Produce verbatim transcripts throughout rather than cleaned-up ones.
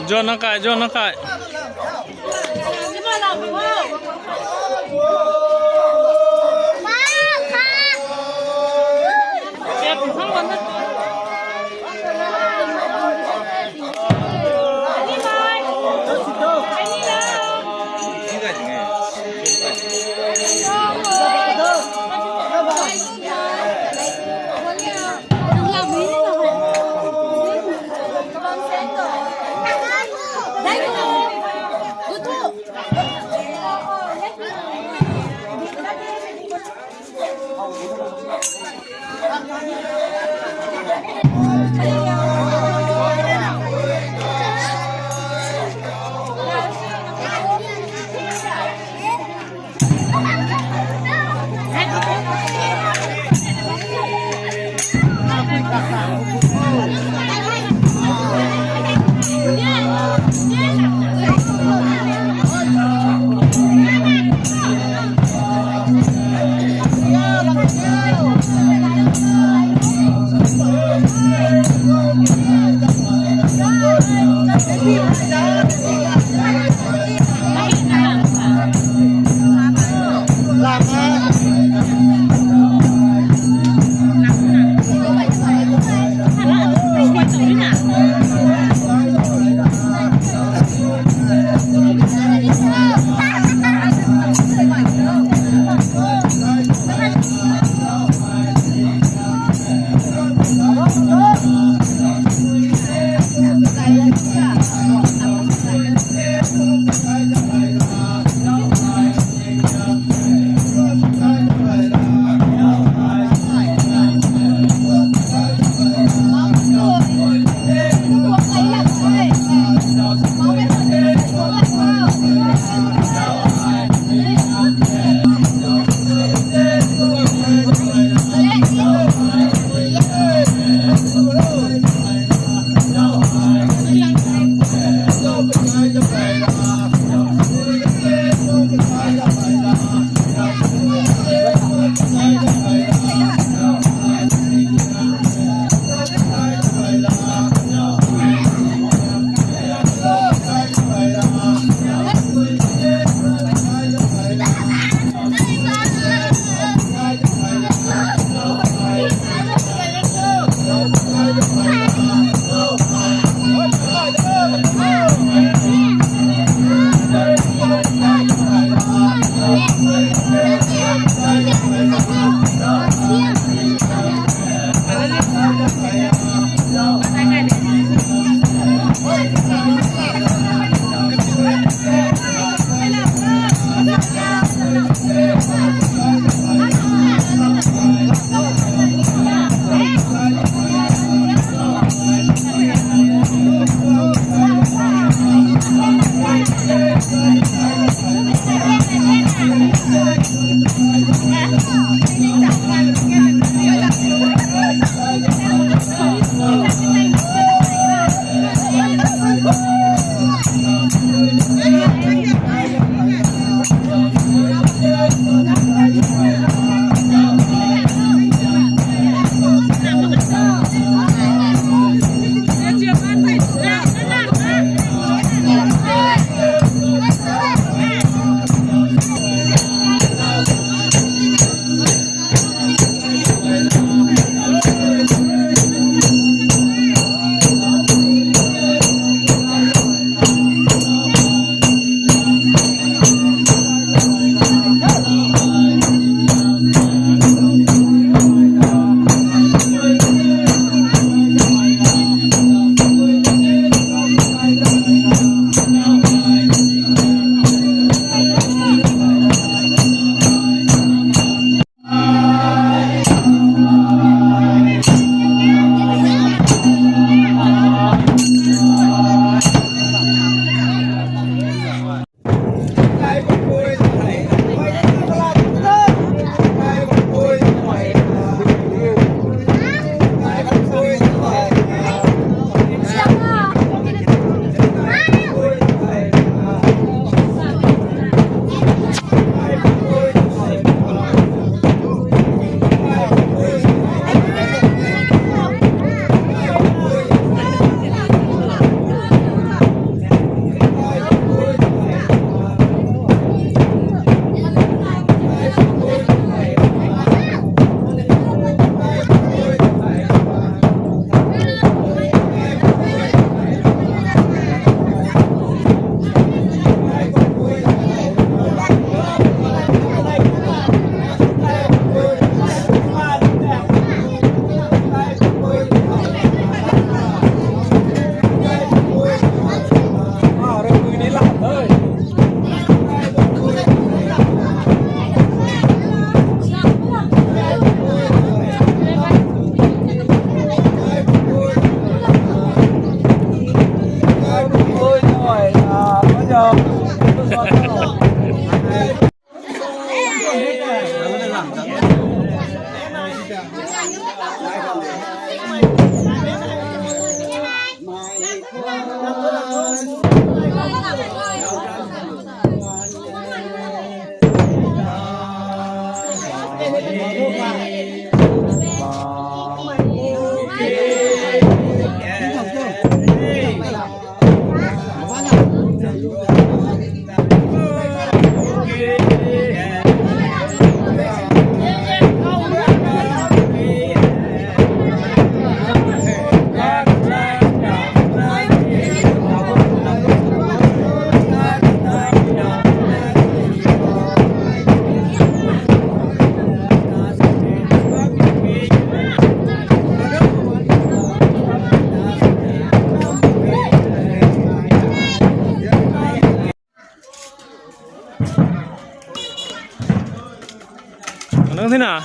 John na kai, John na kai. Nang thina.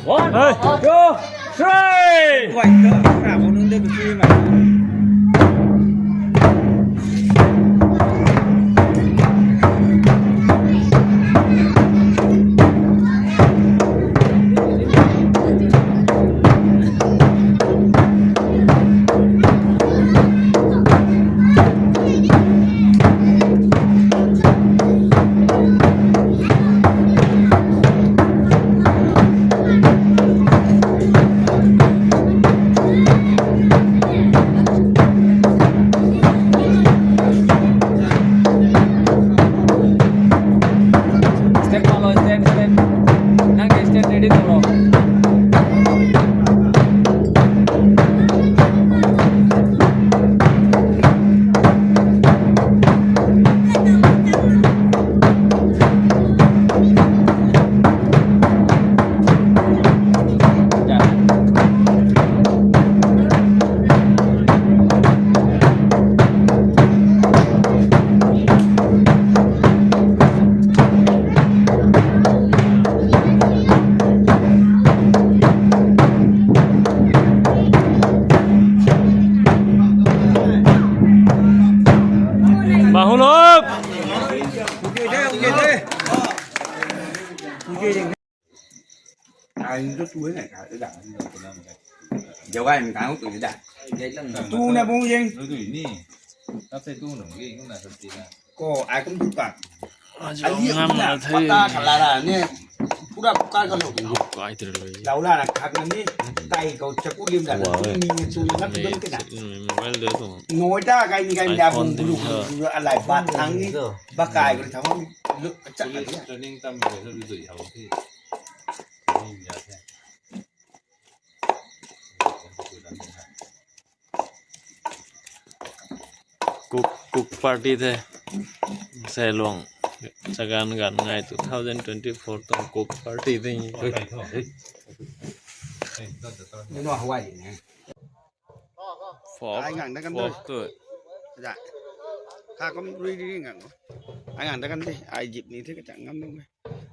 One, two, three. Stand, follow, stand, stand. Nang ke stand ready tw ro. Bahulop. Ai, ni tu tu na ka da. Jawai mi kang tu da. Tu na bung jing. Lu dui ni. Tap se tu nung ge, nung na sa ti na. Ko, ai kum tu ka. Aji ngam na the. Pata kala ra ni. Pura puka ka lo. Kai tir lo. Lau la na khat na ni. Kai ko chaku lim da. Wow. Tu ni tu na tu dum ke na. Mobile de tu. Noi ta kai ni kai da bung bulu. Alai bat thang ni. Ba kai ko thang ni. Lu chak na. Training tam ni lu dui hau ti. Cook, cook party the. Sailuang chagan gan ngai two thousand twenty-four tuang cook party the. Nino Hawaii ne. Fork, ai ngang da kan fork tu. Ja. Kha kom rui rui ngang. Ai ngang da kan de. Ai jip ni the ka chang ngam dong.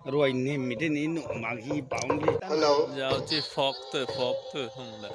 Ruai nim mi te ni nu mak hi paung di. Hello. Zau chi fork tu, fork tu hum da.